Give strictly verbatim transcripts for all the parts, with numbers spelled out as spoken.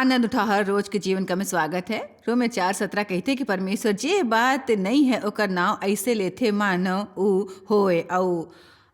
आनंद उठा हर रोज के जीवन का में स्वागत है। रोमे चार सत्रह कहते कि परमेश्वर जे बात नहीं है, ओकर नाव ऐसे लेथे मानो ऊ होए। अऊ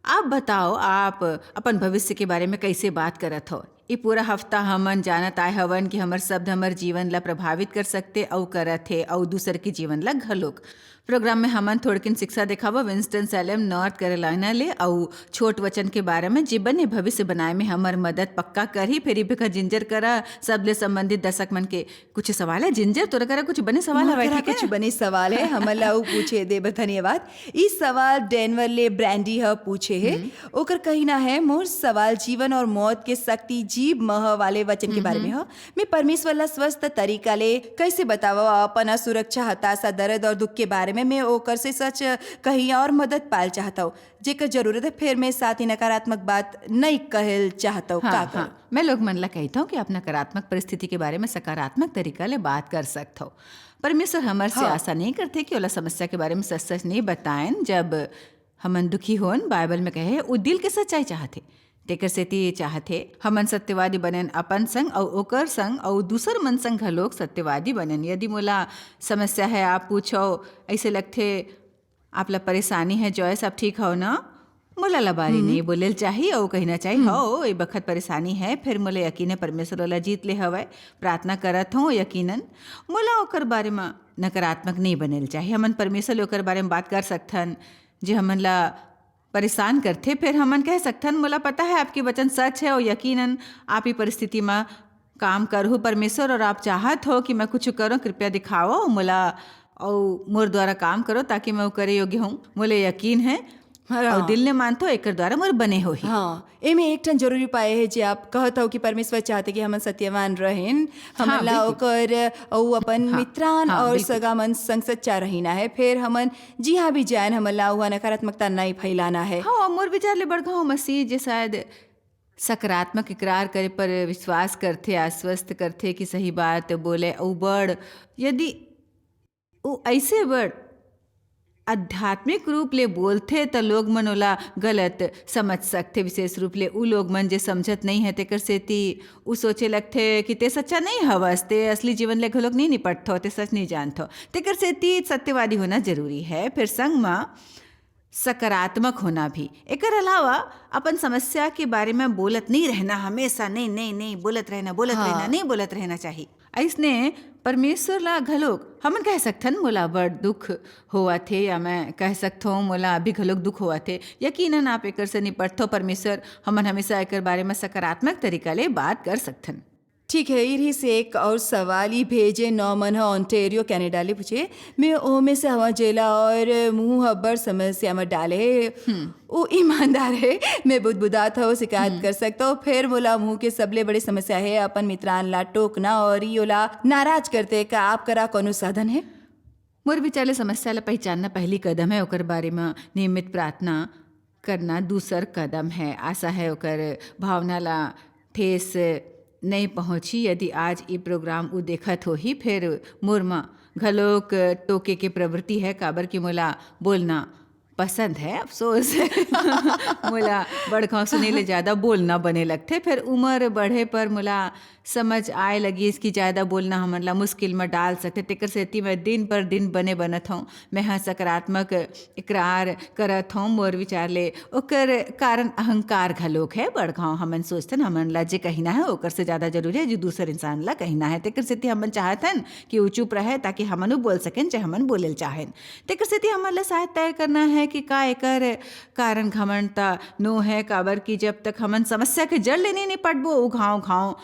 आप बताओ, आप अपन भविष्य के बारे में कैसे बात करत हो? ये पूरा हफ्ता हमन जानत आए हवन कि हमर शब्द हमर जीवन ला प्रभावित कर सकते, अऊ करत हे, अऊ दूसर के जीवन ला घलोक। प्रोग्राम में हमन थोड़किन शिक्षा देखाबो विंस्टन सैलम, नॉर्थ कैरोलिना ले, अऊ छोट वचन के बारे में, जे बने भविष्य बनाए में हमर मदद पक्का करही। फेर रिबेका जिंजर करा शब्द ले संबंधित दर्शक मन के कुछ सवाल है। जिंजर, तोरा करा कुछ बने सवाल मोर हवय, करा ठीक है? कुछ बने सवाल है, हमन ला ऊ पूछे देबर, धन्यवाद। ई सवाल डेनवर ले ब्रांडी ह पूछे हे। हम्म। ओकर कहिना है, मोर सवाल जीवन और मौत के शक्ति जीव मह वाले वचन के बारे में ह। मैं परमेश्वर ला स्वस्थ तरीका ले कैसे बतावव अपन असुरक्षा, हताशा, दर्द और दुख के बारे में? मैं ओकर से सच कही और मदद पाल चाहत हूँ, जेकर जरूरत है। फिर मैं साथ ही नकारात्मक बात नहीं कहल चाहत हूँ। हाँ, का करूँ? हाँ। मैं लोग मन ला कहता हूँ कि आप नकारात्मक परिस्थिति के बारे में सकारात्मक तरीका ले बात कर सकत हो। परमेश्वर हमर से हाँ। आशा नहीं करते कि ओला समस्या के बारे में सच सच नहीं बताएन। जब हमन दुखी होन, बाइबल में कहे, वो दिल के सच्चाई चाहथे। तेकर सेती ये चाहथे, हमन सत्यवादी बनेन अपन संग, अऊ ओकर संग, अऊ दूसर मन संग घलोक सत्यवादी बनेन। यदि मोला समस्या है, आप पूछो, ऐसे लगथे, आप ला परेशानी है, जॉयस, आप ठीक हो ना? मोला लबारी हम्म। नहीं बोलेल चाही, अऊ कहना चाही, हम्म। "हो, ए बखत परेशानी है, फिर मोला यकीन है, परमेश्वर ओला जीत ले हवय। प्रार्थना करत हो, यकीनन मोला ओकर बारे में नकारात्मक नहीं बनेल चाही।" हमन परमेश्वर ले ओकर बारे में बात कर सकथन, जे हमन ला परेशान करथे, फिर हमन कह सकथन, "मोला पता है, आपके वचन सच है, और यकीनन आप ई परिस्थिति में काम करहु, परमेश्वर, और आप चाहत हो कि मैं कुछ करूँ, कृपया दिखाओ मोला, और मोर द्वारा काम करो, ताकि मैं वो करे योग्य हूँ। मोले यकीन है, हाँ। और दिल ने मानथो, एकर द्वारा मोर बने होही।" हाँ, एमे एक ठन जरूरी पाए है, जे आप कहत हो कि परमेश्वर चाहते कि हमन सत्यवान रहेन, हमन हाँ, ला बिल्कुल। ओकर, अऊ अपन हाँ, मित्रान हाँ, और बिल्कुल। सगा मन संग सच्चा रहिना है। फिर हमन जिहाँ भी जाएन, हमन ला उहाँ नकारात्मकता नहीं फैलाना है। हाँ, मोर विचार ले बड़गांव मसीह जे शायद सकारात्मक इकरार करे पर विश्वास करथे, आश्वस्त करथे कि सही बात बोले, अऊ बड़, यदि वो ऐसे बड़ आध्यात्मिक रूप ले बोलथे, त लोग मन ओला गलत समझ सकथे। विशेष रूप ले उ लोग मन जे समझत नहीं है, तेकर सेती उ सोचे लगथे कि ते सच्चा नहीं हवस, ते असली जीवन ले घलोक नहीं निपटथो, ते सच नहीं जानथो। तेकर सेती सत्यवादी होना जरूरी है। फिर संग म सकारात्मक होना भी। एकर अलावा अपन समस्या के बारे में बोलत नहीं रहना, हमेशा नहीं, नहीं, नहीं बोलत रहना, बोलत हाँ। रहना, नहीं बोलत रहना चाहिए। अइसने परमेश्वर ला घलोक हमन कह सकथन, "मोला बड़ दुख होवत हे," या मैं कह सकथों, "मोला अभी घलोक दुख होवत हे।" यकीनन आप एकर से निपटथो। परमेश्वर, हमन हमेशा एकर बारे में सकारात्मक तरीका ले बात कर सकथन। ठीक है, इरही से एक और सवाल ई भेजे, नौमन ह ओंटेरियो, कनाडा ले पूछे, मैं ओमे से हवा जेला और मुंह अब्बड़ समस्या में डाले हे। हम्म। वो ईमानदार है, मैं बुदबुदात हव, शिकायत हम्म। कर सकता हूँ। फिर मोला मुंह के सबले बड़े समस्या है अपन मित्रान ला टोकना और ई ओला नाराज करते। का आप करा कोनो साधन है? मोर विचार ले समस्या ला पहचानना पहली कदम है, ओकर बारे में नियमित प्रार्थना करना दूसर कदम है। आशा है ओकर भावना ला ठेस नहीं पहुँची। यदि आज ये प्रोग्राम उ देखत होही, फिर मोर म घलोक टोके के प्रवृत्ति है, काबर कि मोला बोलना पसंद है। अफसोस मोला बड़गांव सुने ले ज़्यादा बोलना बने लगथे। फिर उम्र बढ़े पर मोला समझ आए लगिस कि ज़्यादा बोलना हमन ला मुश्किल में डाल सकथे। तेकर सेती मैं दिन पर दिन बने बनत हूँ। मैं ह सकारात्मक इकरार करत हूँ मोर विचार ले। ओकर कारण अहंकार घलोक है। बड़गांव हमन सोचथन, हमन ला जे कहना है, ओकर से ज़्यादा जरूरी है जो दूसर इंसान ला कहना है। तेकर सेती हमन चाहथन कि वो चुप रहे, ताकि हमन वो बोल सकें, जे हमन बोले ल चाहेन। तेकर सेती हमन ला शायद तय करना है कि का एकर कारण घमंड त नो है, काबर कि जब तक हमन समस्या के जड़ ले नहीं निपटबो, वो घाव घाव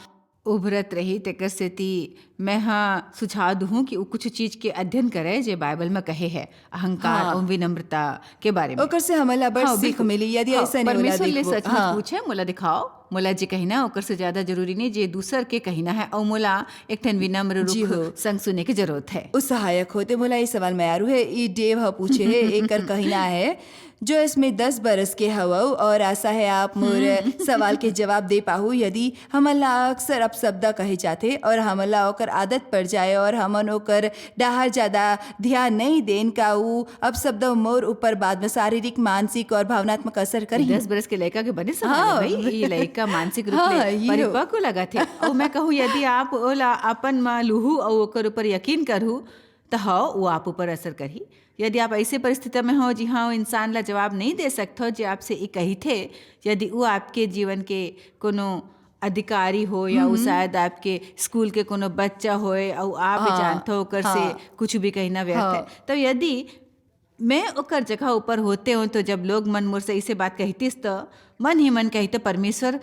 उभरत रही। तेकर सेती मैं ह सुझाव दूहूँ कि वो कुछ चीज के अध्ययन करे, जे बाइबल में कहे है, अहंकार हाँ। और विनम्रता के बारे में। ओकर से हमन ला बड़ हाँ, सीख बिल्कुल। मिली, यदि हाँ, ऐसा नहीं, ओला परमेश्वर ले देखबो। सचमुच हाँ। पूछे, "मोला दिखाओ, मोला जे कहना है, ओकर से ज्यादा जरूरी नहीं, जे दूसर के कहना है, और मोला एक ठन विनम्र जी रुख हो। संग सुने के जरूरत है।" वो सहायक होते। मोला ये सवाल मैं आरू है, ई डेव ह पूछे है, एकर कहना है, जो इसमें दस बरस के हवव और आशा है आप मोर सवाल के जवाब दे पाहू। यदि हमन ला अक्सर अपशब्द कहे जाथे और हमन ला ओकर आदत पड़ जाए और हमन ओकर डाहर ज्यादा ध्यान नहीं देन, का उ अपशब्द मोर ऊपर बाद में शारीरिक, मानसिक और भावनात्मक असर करही? दस बरस के लइका के बने सवाल है हाँ। भाई। ये लइका मानसिक रूप हाँ, ले ये हो। परिपक्व लगत है। और मैं कहूँ, यदि आप ओला अपन म लूहू और ओकर ऊपर यकीन करहू, त हाँ, वो आप ऊपर असर करही। यदि आप ऐसे परिस्थिति में हो, जिहाँ वो इंसान ला जवाब नहीं दे सकत हो, जे आपसे ई कहिथे, यदि वो आपके जीवन के कोनो अधिकारी हो या वो हम्म। शायद आपके स्कूल के कोनो बच्चा होए, और आप हाँ। जानत हो ओकर से हाँ। कुछ भी कहना व्यर्थ हाँ। है, तो यदि मैं ओकर जगह ऊपर होते हो, तो जब लोग मन मोर से इसे बात कहतीस, तो मन ही मन कहिते, "परमेश्वर,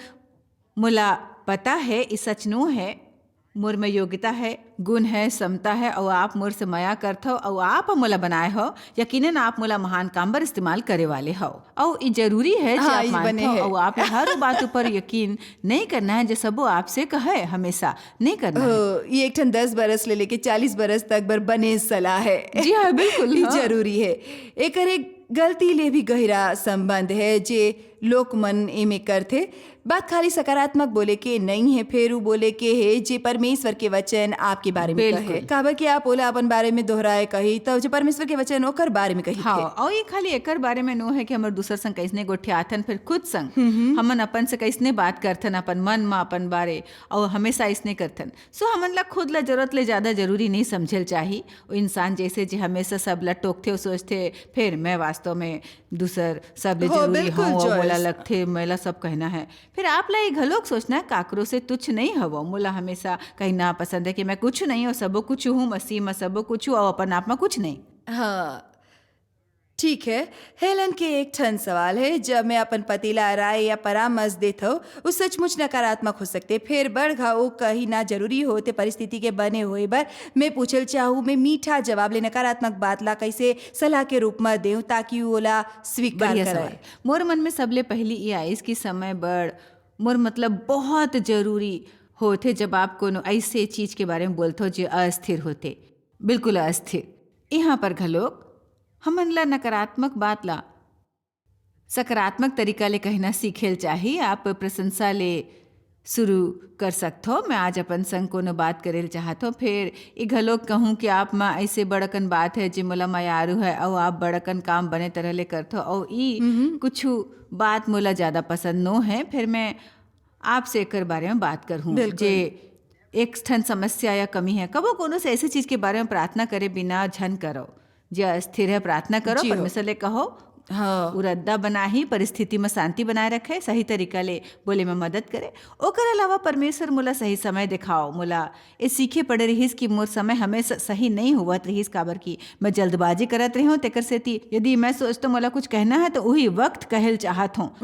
मोला पता है, ई सच नो है, मोर में योग्यता है, गुण है, क्षमता है, और आप मोर से मया करथव, और आप मोला बनाए हो, यकीनन आप मोला महान काम बर इस्तेमाल करे वाले हो।" और ई जरूरी है, जे हाँ, आप ई बने मानथव, है। और आप हर वो बात ऊपर यकीन नहीं करना है, जो सबो आपसे कहे, हमेशा नहीं करना है। ओ, ये एक ठन दस बरस ले लेके चालीस बरस तक बर बने सलाह है। जी हाँ, बिल्कुल, ई हाँ। जरूरी है। एकर एक गलती ले भी गहिरा संबंध है, जे लोग मन एमे करथे। बात खाली सकारात्मक बोले के नहीं है, फेर उ बोले के है, जे परमेश्वर के वचन आपके बारे में बिल्कुल। कहे। काबर कि आप ओला अपन बारे में दोहराए कही, तब जो परमेश्वर के वचन ओकर बारे में कही हाँ, थे। और ये खाली एकर बारे में नो है कि हमर दूसर संग कैसने गोठियाथन, फिर खुद संग हम्म, हम्म। हमन अपन से कैसने बात करथन, अपन मन में, अपन बारे, और हमेशा ऐसने करथन। सो हमन ला खुद ला जरूरत ले ज्यादा जरूरी नहीं समझल चाही। वो इंसान जैसे जे हमेशा सब ला टोकथे, वो सोचथे, "फिर मैं वास्तव में दूसर सब ले हो, जरूरी बिल्कुल, हूँ, वो मोला जॉयस। लगथे, मोला सब कहना है।" फिर आप ला ये घलोक सोचना है, "काकरो से तुच्छ नहीं हवो, मोला हमेशा कहना पसंद है कि मैं कुछ नहीं हूँ, सबो कुछ हूँ, मसीह में सबो कुछ हूँ, और अपन आप में कुछ नहीं।" हाँ, ठीक है। हेलन के एक ठन सवाल है, जब मैं अपन पति ला राय या परामर्श देत हूँ, उ सचमुच नकारात्मक हो सकथे, फेर बड़ घाव कही ना जरूरी होथे परिस्थिति के बने होए बर। मैं पूछल चाहूँ, मैं मीठा जवाब ले नकारात्मक बात ला कैसे सलाह के रूप में देऊँ, ताकि ओला स्वीकार बढ़िया करे? सवाल। मोर मन में सबले पहली ये आइस कि समय बड़, मोर मतलब बहुत जरूरी होथे, जब आप कोनो ऐसे चीज के बारे में बोलथो, जो अस्थिर होथे, बिल्कुल अस्थिर। यहाँ पर घलोक हमन ला नकारात्मक बात ला सकारात्मक तरीका ले कहना सीखेल चाही। आप प्रशंसा ले शुरू कर सकथो। मैं आज अपन संग कोनो बात करेल चाहत हो, फेर ये घलोक कहूँ कि आप मा ऐसे बड़कन बात है, जे मोला मयारू है, अउ आप बड़कन काम बने तरह ले करथो, अउ ई हम्म। कुछु बात मोला ज्यादा पसंद नो है, फेर मैं आपसे एकर बारे में बात करहूँ। बिल्कुल। जे एक ठन समस्या या कमी है, कबो कोनो से ऐसी चीज के बारे में प्रार्थना करे बिना झन करो। जे अस्थिर है, प्रार्थना करो, जी हो। परमेश्वर ले कहो, हाँ। उ रद्दा बनाही, परिस्थिति में शांति बनाए रखे, सही तरीका ले बोले में मदद करे। ओकर अलावा परमेश्वर मोला सही समय दिखाओ, मोला ए सीखे पड़े रहिस कि मोर समय हमेशा सही नहीं होवत रहिस, काबर कि मैं जल्दबाजी करत रही हूँ, तेकर सेती यदि मैं सोचतो मोला कुछ कहना है, तो उही वक्त कहल चाहत हूँ।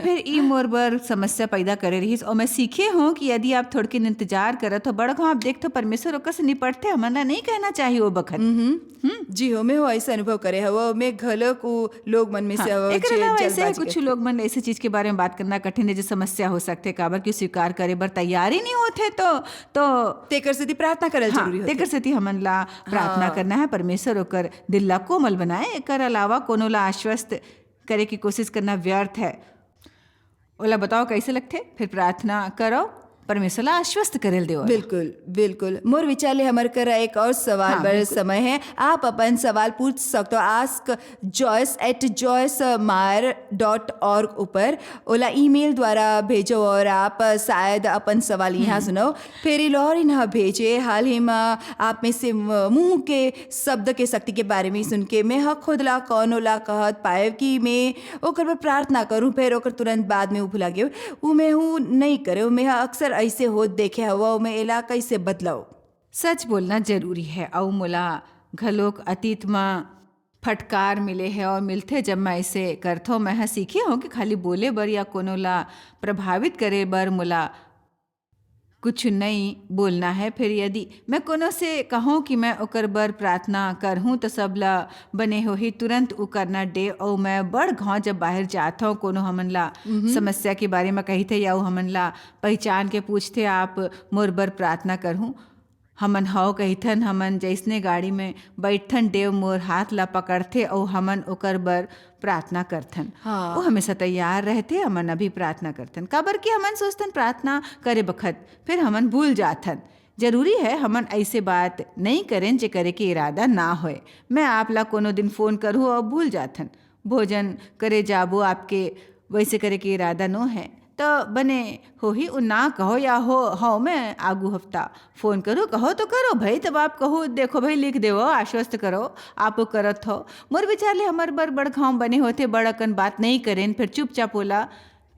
फिर ई मोर बर समस्या पैदा करे रहिस, और मैं सीखे हूँ कि यदि आप थोड़किन इंतजार करत हो, बड़ घाव आप देखथो, परमेश्वर ओकर से निपटथे, हमन ला नहीं कहना चाहिए वो बखत। हम्म। हम्म। जी हो, मैं हो ऐसे अनुभव करे हवो, मैं घलोक उ लोग मन में से हाँ, हवो, एकर जे अलावा ऐसे है, जल्दबाजी कुछ करथे। लोग मन ऐसी चीज के बारे में बात करना कठिन है, जो समस्या हो सकथे, काबर कि स्वीकार करे बर तैयार ही नहीं होथे, तो, तो तेकर सेती प्रार्थना करल हाँ, जरूरी होथे। तेकर सेती हमन ला प्रार्थना हाँ। करना है, परमेश्वर ओकर दिल ला कोमल बनाए। एकर अलावा कोनो ला आश्वस्त करे की कोशिश करना व्यर्थ है। ओला बताओ कैसे लगथे, फिर प्रार्थना करो, परमेश्वर ला आश्वस्त करेल देवो। बिल्कुल, बिल्कुल। मोर विचार ले हमर करा एक और सवाल हाँ, बर बिल्कुल। समय है। आप अपन सवाल पूछ सकते हो, ask joyce at joyce meyer dot org ऊपर। ओला ईमेल द्वारा भेजो और आप शायद अपन सवाल यहाँ हम्म। सुनो। फेरी लॉरिन ह भेजे, हाल ही में आप में से म-, मुंह के शब्द के शक्ति के बारे में सुन के मैं ह खुद ला कौन ओला कहत पाएव कि मैं ओकर बर प्रार्थना करूं, फेर ओकर तुरंत बाद में वो भुला गए। वो मैं हूँ नहीं करे, मैं ह अक्सर ऐसे होत देखे हवा, मैं एला कैसे बदलाव? सच बोलना जरूरी है, अउ मोला घलोक अतीत में फटकार मिले है और मिलथे, जब मैं ऐसे करथो, मैं ह सीखे हूँ कि खाली बोले बर या कोनो ला प्रभावित करे बर मोला कुछ नई बोलना है। फिर यदि मैं कोनो से कहूँ कि मैं ओकर बर प्रार्थना करहूँ, तो सब ला बने होही, तुरंत उ करना डे। और मैं बड़ घाव जब बाहर जात हूँ, कोनो हमन ला मम्म। समस्या के बारे में कही थे या वो हमन ला पहचान के पूछथे, "आप मोर बर प्रार्थना करहूँ?" हमन हव कहिथन, हमन जइसने गाड़ी में बइठथन, देव मोर हाथ ला पकड़थे अउ हमन ओकर बर प्रार्थना करथन। हाँ। वो हमेशा तैयार रहथे, हमन अभी प्रार्थना करथन। काबर कि हमन सोचथन प्रार्थना करे बखत, फिर हमन भूल जाथन। जरूरी है हमन ऐसे बात नहीं करें जे करे के इरादा ना होए। मैं आप ला कोनो दिन फोन करहूँ अउ भूल जाथन। भोजन करे जाबो आपके, वैसे करे के इरादा नो है। तो बने होही, उ ना कहो या हो, हो मैं आगू हफ्ता फोन करो, कहो तो करो भाई, तब आप कहो, देखो भाई, लिख देवो, आश्वस्त करो, आप वो करत हो। मोर विचार ले हमर बर बड़ घाव बने होथे, बड़ अकन बात नहीं करेन, फिर चुपचाप ओला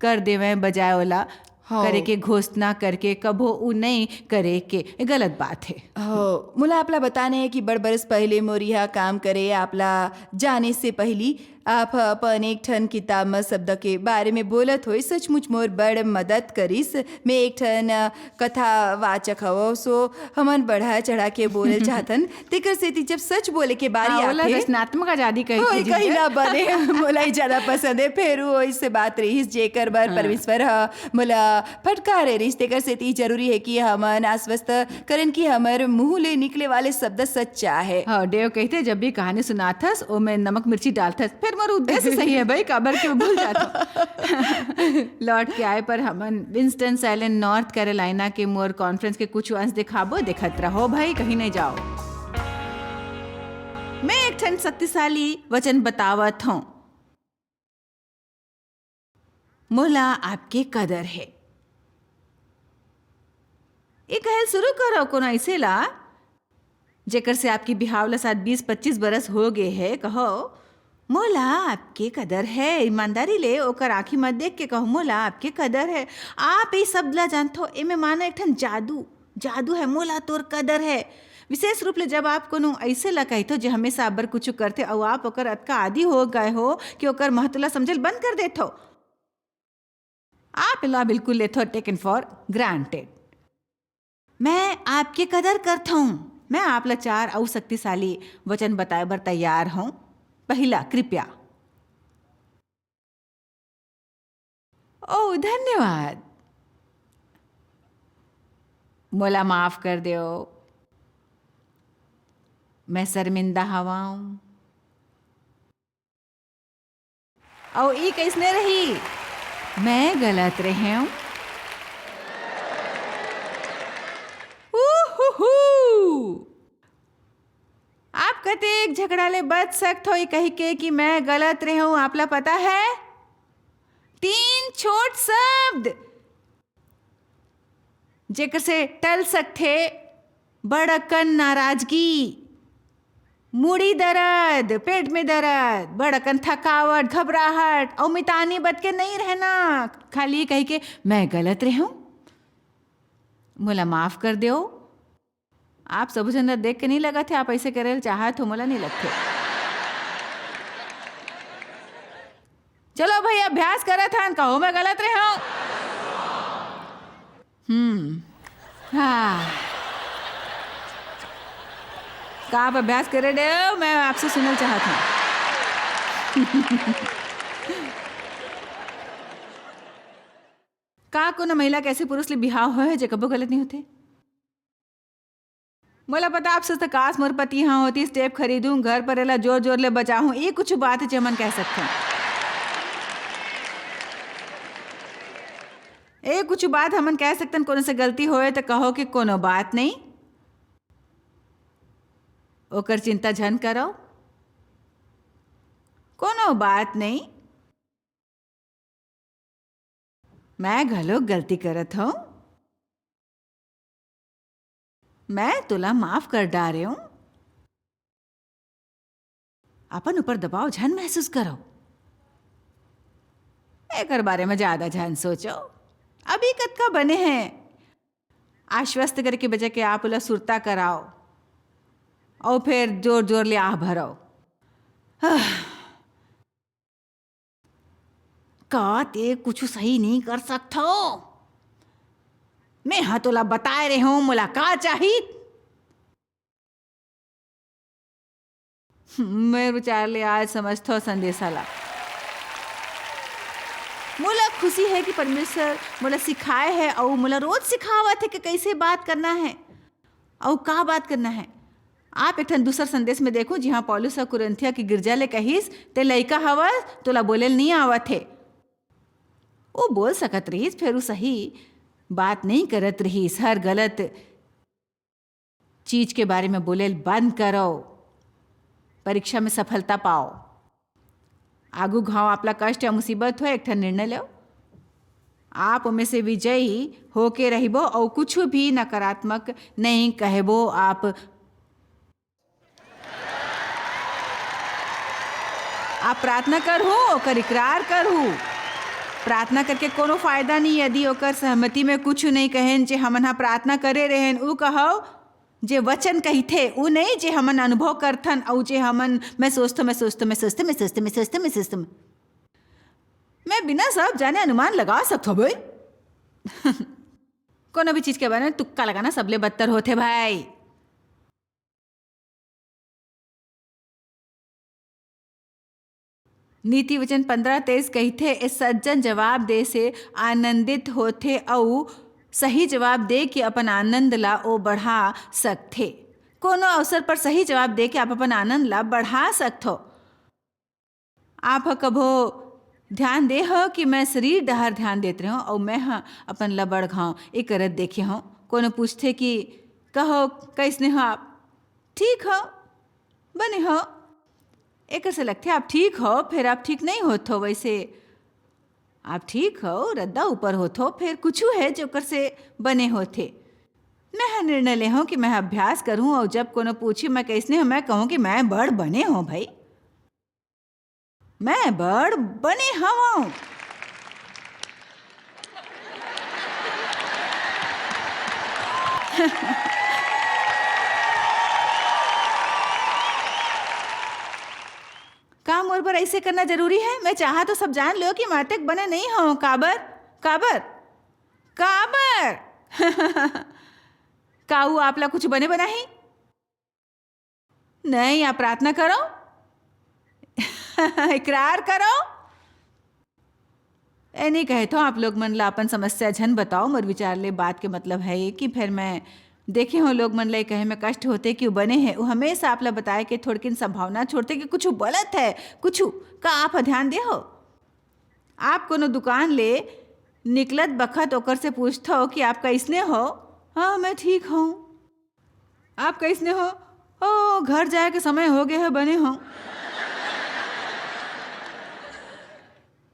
कर देवें, बजाय ओला हाँ। करे के घोषणा करके कभो उ नहीं करे के, ये गलत बात है। हो, मोला आपला बताना है कि बड़ बरस पहले मोर यहाँ काम करे, आपला जाने से पहली आप ह अपन एक ठन किताब म शब्द के बारे में बोलत होई, सचमुच मोर बड़ मदद करिस। मैं एक ठन, अ, कथावाचक हवं, सो हमन बढ़ा चढ़ा के बोले चाहथन। तेकर सेती जब सच बोले के बारी हाँ, ओला आथे, रचनात्मक आजादी कही होई के कही जीवन। ना बने, मोला ही ज्यादा पसंद है। फेर वो इससे बात रहिस, जेकर बर हाँ। परमेश्वर ह मोला फटकारे रहिस। तेकर सेती जरूरी है कि हमन आश्वस्त करन कि हमर मुंह ले निकले वाले शब्द सच्चा है। हाँ, देव कहते, जब भी कहानी सुनाथस, ओमे नमक मिर्ची डालथस। फिर मोर उद्देश्य सही है भाई, काबर के भूल जाथो। लौट के आए पर हमन विंस्टन सैलन, नॉर्थ कैरोलिना के मोर कॉन्फ्रेंस के कुछ अंश दिखाबो, देखत रहो भाई, कहीं नहीं जाओ। मैं एक ठन शक्तिशाली वचन बतावत हूँ, मोला आपके कदर है। ये कहल शुरू करो कोनो ऐसे ला, जेकर से आपकी बिहाव ला शायद बीस पच्चीस बरस हो गए है, कहो, "मोला आपके कदर है।" ईमानदारी ले ओकर आँखी म देख के कहो, "मोला आपके कदर है।" आप ये शब्द ला जानथो, एमे मानो एक ठन जादू, जादू है, "मोला तोर कदर है।" विशेष रूप ले जब आप कोनो ऐसे ला कहिथो जे हमेशा अब्बर कुछ करथे अउ आप ओकर अतका आदी हो गए हो कि ओकर महत्व ला समझल बंद कर देथो, आप ला बिल्कुल लेथो taken for granted। मैं आपके कदर करथौं। मैं आप ला चार अउ शक्तिशाली वचन बताए बर तैयार हौं। पहिला, कृपया। ओ, धन्यवाद। मोला माफ कर देव। मैं शर्मिंदा हवं। अउ ई कइसने रही? मैं गलत रहेंव। उहुहु। आप कतेक झगड़ा ले बच सकथो, ई कहिके कि मैं गलत रहेंव, आपला पता है? तीन छोट शब्द, जेकर से टल सकथे बड़ अकन नाराजगी, मुड़ी दरद, पेट में दरद, बड़ अकन थकावट, घबराहट अउ मितानी बत के नहीं रहना। खाली कहिके, "मैं गलत रहेंव, मोला माफ कर देव।" आप सबो झन ला देख के नहीं लगत हे, आप ऐसे करे ल चाहत हो, मोला नहीं लगथे। चलो भाई, अभ्यास करत हन, कहो मैं गलत रहेंव। हम्म, हाँ। का आप अभ्यास करे डे? मैं आपसे सुनल चाहत हूँ। का कोनो महिला के ऐसे पुरुष ले बिहाव होय हे, जे कबो गलत नहीं होथे? मोला पता, आप सोचत, "काश मोर पति यहाँ होती, स्टेप खरीदूं, घर पर एला जोर जोर ले बजाहूं।" ये कुछ बात हे, जे हमन कह सकथन। ये कुछ बात हमन कह सकथन, कोनो से गलती होए त कहो कि कोनो बात नहीं, ओकर चिंता झन करो, कोनो बात नहीं। मैं घलो गलती करत हूँ। मैं तोला माफ कर डारे हूँ। अपन ऊपर दबाव झन महसूस करो। एकर बारे में ज्यादा झन सोचो। अभी कतका बने हैं। आश्वस्त करे के बजाय के आप ओला सुरता कराओ। अउ फिर जोर जोर ले आह भरो। आह। का ते कुछ सही नहीं कर सकथो? मैं हा तोला बताए रहे हूं, मोला का चाही? मैं विचार ले आज समझथो संदेशा ला। मोला खुशी है कि परमेश्वर मोला सिखाए है अउ मोला रोज सिखावत है कि कैसे बात करना है। अउ का बात करना है? आप एक ठन दूसर संदेश में देखो, जिहां पौलुस ह कुरिन्थिया के गिरजा ले कहिस, "ते लइका हवस, तोला बोले ल नइ आवत हे।" वो बोल सकत रहिस, फेर वो सही बात नइ करत रहिस। हर गलत चीज के बारे में बोले ल बंद करो, परीक्षा में सफलता पाओ। आगू घाव आपला कष्ट या मुसीबत होय, एक ठन निर्णय लो। आप ओमे से विजयी होके रहिबो अउ कुछु भी नकारात्मक नइ कहबो। आप, आप प्रार्थना करहू, ओकर इकरार करहू। प्रार्थना करके कोनो फायदा नहीं, यदि ओकर सहमति में कुछु नइ कहेन, जे हमन ह प्रार्थना करे रहेन, ऊ कहव, जे वचन कहिथे, ऊ नहीं जे हमन अनुभव करथन, अउ जे हमन, मैं सोचथों, मैं सोचथों, मैं सोचथों, मैं सोचथों, मैं सोचथों, मैं सोचथों, मैं बिना सब जाने अनुमान लगा सकथों भाई। कोनो भी चीज के बारे में तुक्का लगाना सबले बदतर होथे भाई। नीति वचन पन्द्रह तेईस कहिथे, "ए सज्जन जवाब दे से आनंदित होथे अउ सही जवाब दे के अपन आनंद ला ओ बढ़ा सकथे।" कोनो अवसर पर सही जवाब दे के आप अपन आनंद ला बढ़ा सकथो। आप ह कभो ध्यान दे हो कि मैं शरीर डहर ध्यान देत रहूं अउ मैं ह अपन ला बड़ घाव ए करत देखे हों? कोनो पूछथे कि कहो, "कैसने हो आप?" "ठीक हो, बने हो।" एकर से लगथे आप ठीक हो, फेर आप ठीक नइ होत हो। वैसे आप ठीक हो, रद्दा ऊपर होत हो, फेर कुछु है जेकर से बने होथे। मैं ह निर्णय ले हूं कि मैं ह अभ्यास करूं अउ जब कोनो पूछी, "मैं कैसने हो?" मैं कहूं कि मैं बड़ बने हों भाई, मैं बड़ बने हवं। का मोर बर ऐसे करना जरूरी है? मैं चाहा तो सब जान लो कि मैं अतेक बने नहीं हूं। काबर? काबर? काबर? का ऊ आपला कुछ बने बनाही? नहीं, आप प्रार्थना करो, इकरार करो। ए नहीं कहे तो आप लोग मन ला अपन समस्या झन बताओ, मोर विचार ले बात के मतलब है ये कि फिर मैं देखे हों लोग मन ला कहे में कष्ट होथे कि वो बने हैं, वो हमेशा आप ला बताए के थोड़किन संभावना छोड़थे कि कुछ गलत है, कुछ का आप ह ध्यान दे हो। आप कोनो दुकान ले निकलत बखत ओकर से पूछथो कि आप कैसने हो? हाँ, मैं ठीक हूँ। आप कैसने हो? ओ, घर जाए के समय हो गए है, बने हो।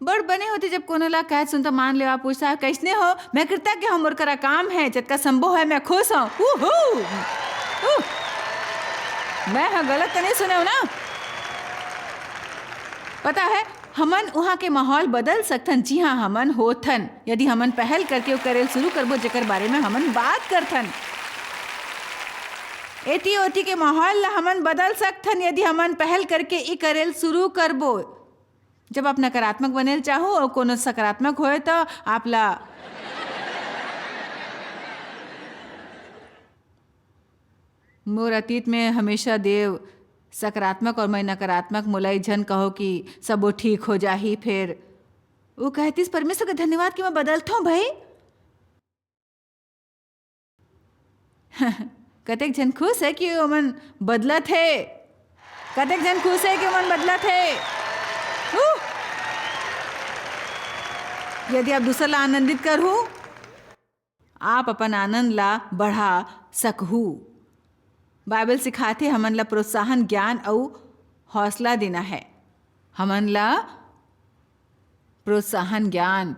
बड़ बने होथे जब कोनो ला कहत सुनता, मान ले आप पूछता, "कैसने हो?" मैं कृतज्ञ हूँ, मोर करा काम है, जतका संभव है मैं खुश हूँ। उहू! उह! मैं ह गलत तो नहीं सुने हो ना? पता है, हमन उहाँ के माहौल बदल सकथन, जिहाँ हमन होथन, यदि हमन पहल करके ओ करेल शुरू करबो, जेकर बारे में हमन बात करथन। एती ओती के माहौल ला हमन बदल सकथन, यदि हमन पहल करके ई करेल शुरू करबो। जब आप नकारात्मक बनेल चाहो और कोनो सकारात्मक होए, तो आप ला मोर अतीत में हमेशा देव सकारात्मक और मैं नकारात्मक, मोला ई झन कहो कि सबो ठीक हो जाही। फेर वो कहतीस, "परमेश्वर के धन्यवाद कि मैं बदलत हूँ भाई।" कतेक झन खुश है कि ओमन बदलत हे, कतेक झन खुश है कि ओमन बदलत हे। उह! यदि आप दूसर ला आनंदित करहू, आप अपन आनंद ला बढ़ा सकहू। बाइबल सिखाथे, हमन ला प्रोत्साहन, ज्ञान अउ हौसला देना है। हमन ला प्रोत्साहन, ज्ञान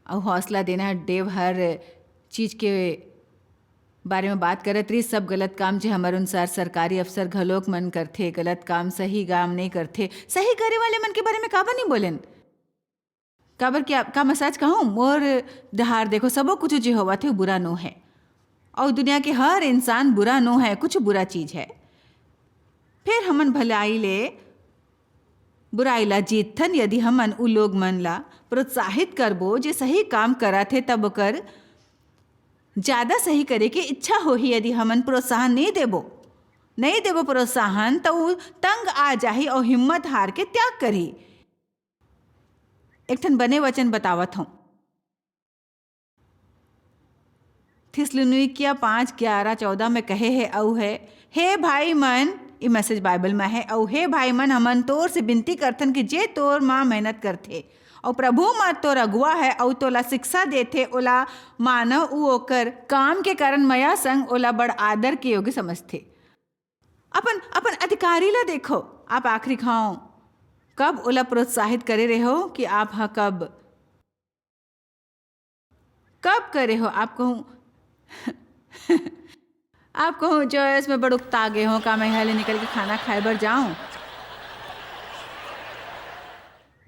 अउ हौसला देना है। देव हर चीज के बारे में बात करत रही, सब गलत काम जे हमर अनुसार सरकारी अफसर घलोक मन करथे, गलत काम, सही काम नहीं करथे। सही करे वाले मन के बारे में काबर नहीं बोलेन? काबर कि आप, का मैं सच कहूँ, मोर डहार देखो, सबो कुछ जे होवत हे, वो बुरा नो है। और दुनिया के हर इंसान बुरा नो है, कुछ बुरा चीज है। फिर हमन भलाई ले बुराई ला जीतथन, यदि हमन उ लोग मन ला प्रोत्साहित करबो, जे सही काम करत हे, तब ओकर ज्यादा सही करे के इच्छा होही। यदि हमन प्रोत्साहन नहीं देबो, नहीं देबो प्रोत्साहन, तो उ तंग आ जाही और हिम्मत हार के त्याग करही। एक ठन बने वचन बतावत हूँ। थिस्सलुनीकिया पाँच ग्यारह चौदह में कहे हे, अऊ हे, "हे भाई मन," ये message Bible में हे, "अऊ हे भाई मन, हमन तोर से बिनती करथन कि जे तोर मा मेहनत करथे अऊ प्रभु मा तोर अगुवा हे अऊ तोला शिक्षा देथे, ओला मानव ऊ ओकर काम के कारण मया संग ओला बड़ आदर के योग्य समझथे।" अपन, अपन अधिकारी ला देखो, आप आखिरी घाव कब ओला प्रोत्साहित करे रहे हो कि आप ह कब, कब करे हो? आप कहूँ, आप कहूँ, "जोयस, मैं बड़ उकता गे हो, का मैं यहाँ ले निकल के खाना खाए बर जाऊँ?"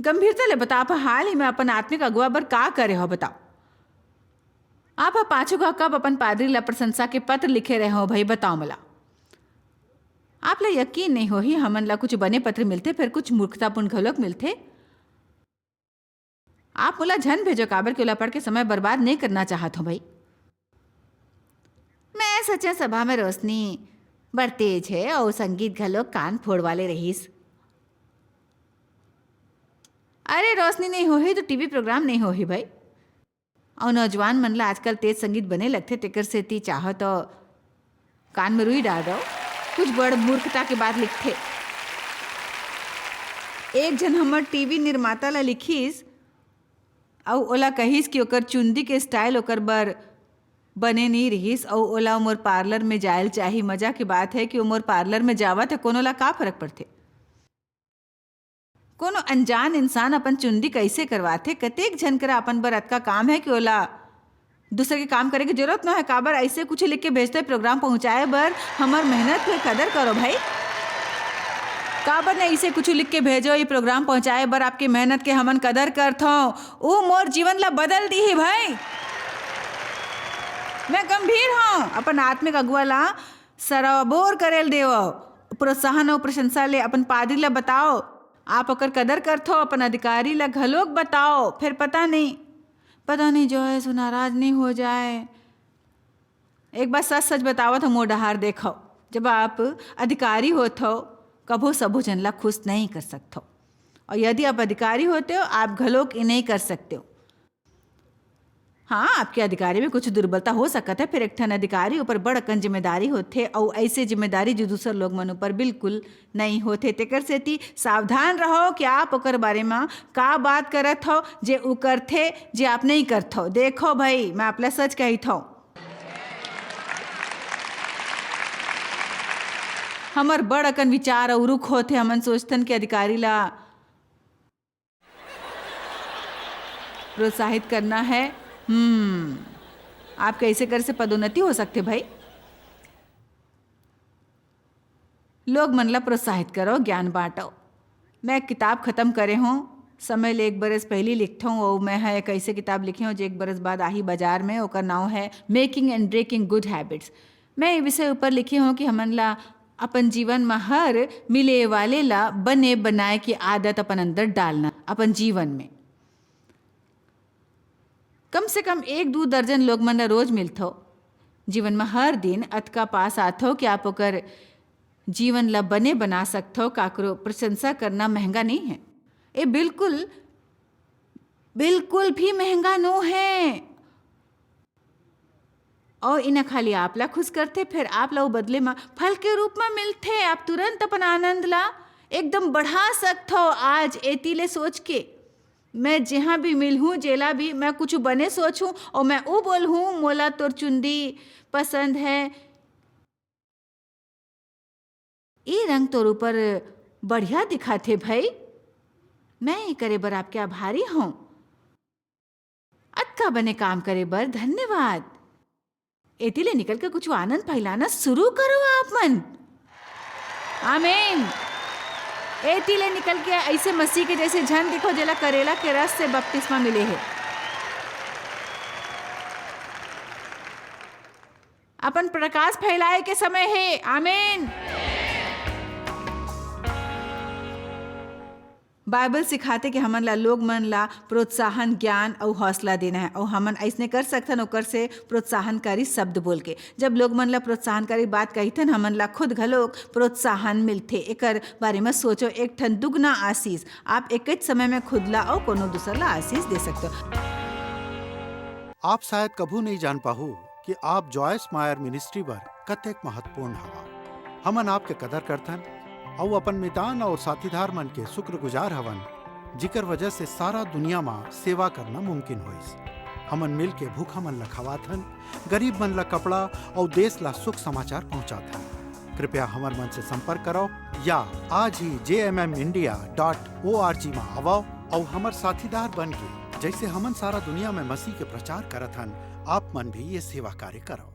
गंभीरता ले बताओ, आप हाल ही में अपन आत्मिक अगुवा बर का करे हो, बताओ। आप ह पाछू घाव कब अपन पादरी ला प्रशंसा के पत्र लिखे रहे हो भाई, बताओ मोला। आप ला यकीन नहीं होही, हमन ला कुछ बने पत्र मिलथे, फेर कुछ मूर्खतापूर्ण घलोक मिलथे। आप मोला झन भेजो, काबर कि ओला पढ़ के समय बर्बाद नहीं करना चाहत हो भाई। मैं सच्चा सभा में रोशनी बड़ तेज हे अऊ संगीत घलोक कान फोड़ वाले रहिस। अरे, रोशनी नहीं होही तो टीवी प्रोग्राम नहीं होही भाई। अउ नौजवान मन ला आजकल तेज संगीत बने लगथे, तेकर सेती चाहो तो कान में रुई डाल दो, कुछ बड़ मूर्खता के बात लिखथे। एक झन हमर टीवी निर्माता ला लिखिस अउ ओला कहिस कि ओकर चुंदी के स्टाइल ओकर बर बने नी रिहिस अउ ओला मोर पार्लर में जायल चाही। मजा के बात है कि ओ मोर पार्लर में जावत है, कोनो ला का फरक पड़थे? कोनो अनजान इंसान अपन चुंदी कइसे करवाथे? कतेक झन करा अपन बर अतका काम है कि ओला दूसर के काम करे के जरूरत न है। काबर अइसे कुछ लिख के भेजते प्रोग्राम पहुंचाए बर? हमर मेहनत के कदर करो भाई। काबर नहीं इसे कुछ लिख के भेजो, ये प्रोग्राम पहुंचाए बर आपके मेहनत के हमन कदर करथों। ऊ मोर जीवन ला बदल दी ही भाई। मैं गंभीर हूँ, अपन आत्मिक अगुवा ला सराबोर करेल देवव। प्रोत्साहन अउ प्रशंसा ले अपन पादरी ला बताओ, आप ओकर कदर करथो, अपन अधिकारी ला घलोक बताओ। फिर पता नहीं, पता नहीं जोयस नाराज नहीं हो जाए। एक बार सच सच बतावत हो, मोर डहार देखो, जब आप अधिकारी होत हो, कभो सबो जन ला खुश नहीं कर सकत हो, और यदि आप अधिकारी होते हो, आप घलोक ये नहीं कर सकते हो। हाँ, आपके अधिकारी में कुछ दुर्बलता हो सकत है, फिर एक ठन अधिकारी ऊपर बड़ अकन जिम्मेदारी होथे, अउ ऐसे जिम्मेदारी जो दूसर लोग मन ऊपर बिल्कुल नहीं होथे। तेकर सेती सावधान रहो कि आप ओकर बारे म का बात करत हो, जे ऊ करथे, जे आप नहीं करथो। देखो भाई, मैं आप ला सच कहित हूँ, हमर बड़ अकन विचार अउ रुख होथे, हमन सोचथन कि अधिकारी ला प्रोत्साहित करना है। हम्म, आप कैसे कर से पदोन्नति हो सकथे भाई? लोग मन ला प्रोत्साहित करो, ज्ञान बांटो। मैं एक किताब खत्म करे हूँ, समय ले एक बरस पहली लिखत हूँ, वो मैं ह एक ऐसे किताब लिखे हूँ जो एक बरस बाद आही बाजार में। ओकर नाव है Making and Breaking Good Habits। मैं ये विषय ऊपर लिखे हूँ कि हमन ला अपन जीवन म हर मिले वाले ला बने बनाए के आदत अपन अंदर डालना, अपन जीवन में। कम से कम एक दू दर्जन लोग मन ला रोज मिलथो। जीवन म हर दिन अतका पास आथो कि आप ओकर जीवन ला बने बना सकथो। काकरो प्रशंसा करना महंगा नहीं है। ए बिल्कुल, बिल्कुल भी महंगा नो है। अउ इना खाली आप ला खुश करथे, फेर आप ला वो बदले म फल के रूप म मिलथे। आप तुरंत अपन आनंद ला एकदम बढ़ा सकथो आज एती ले सोच के। मैं जहाँ भी मिलहूँ, जेला भी, मैं कुछ बने सोचहूँ अउ मैं वो बोलहूँ, "मोला तोर चुंदी पसंद है, ई रंग तोर ऊपर बढ़िया दिखाथे भाई, मैं ये करे बर आपके आभारी हूँ। अतका बने काम करे बर धन्यवाद।" एती ले निकल के कुछ आनंद फैलाना शुरू करो आप मन। आमीन। एती ले निकल के ऐसे मसीह के जैसे झन दिखो, जेला करेला के रस से बपतिस्मा मिले हे। अपन प्रकाश फैलाए के समय हे। आमीन। बाइबल सिखाथे कि हमन ला लोग मन ला प्रोत्साहन, ज्ञान अउ हौसला देना है, अउ हमन अइसने कर सकथन ओकर से प्रोत्साहनकारी शब्द बोल के। जब लोग मन ला प्रोत्साहनकारी बात कहिथन, हमन ला खुद घलो प्रोत्साहन मिलथे। एकर बारे म सोचो, एक ठन दुगना आशीष। आप एकच समय में खुद ला अउ कोनो दूसर ला आशीष दे सकते हो। आप शायद कभू नहीं जान पाहू कि आप जॉयस मायर मिनिस्ट्री बर कतेक महत्वपूर्ण हवा। हमन आपके कदर करथन अउ अपन मितान अउ साथीदार मन के शुक्रगुजार हवन, जिकर वजह से सारा दुनिया म सेवा करना मुमकिन होइस। हमन मिल के भूखा मन ल खवाथन, गरीब मन ल कपड़ा अउ देश ल सुख समाचार पहुंचाथन। कृपया हमर मन से संपर्क करो या आज ही जे M M India dot O R G म आवव अउ हमर साथीदार बन के, जैसे हमन सारा दुनिया में मसीह के प्रचार करत हन, आप मन भी ये सेवा कार्य करो।